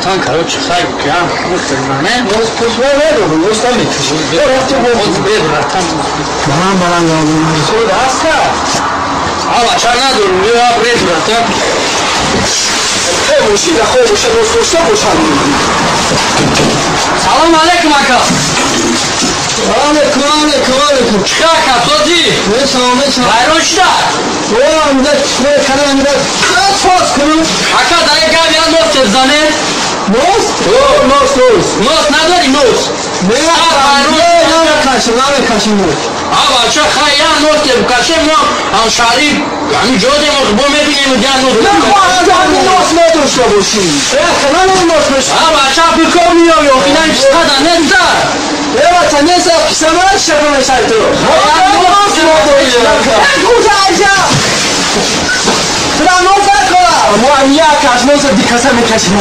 Тан, короче, хай кам не. Нос пушва надорам, нос намекашам. Бе, братан. Баланд, баланд. Худ ҳаста. Ава ча надорам, я бред, братан. Э, мошина хоб боша, нос дошта бошам. Салом алейкум, ака. Алейкум, алейкум, алейкум. Чӣ ака, созӣ? Мешавам, мешавам. Вайрон шуда? О, амида чикор кардам, амида фоз кунам. Ака, дар як гап я нос зане. Нос? О, нос, нос. Нос надорӣ, нос? Не, намекашам, намекашам нос. А, бача, хай я нос кашем, мо ҳамшаҳрӣ ҳамин ҷодем, бо мебинем я нос. Нахоҳам нос медошта бошӣ. Э, канал нос меш. А, бача, бикор миёй, охина чиқада неста. Э, бача, неста, писамара шафа мешай ту. Нос надорӣ. Гузаҷа. Тура нос накора. Мо як аш нос дикаса мекашим.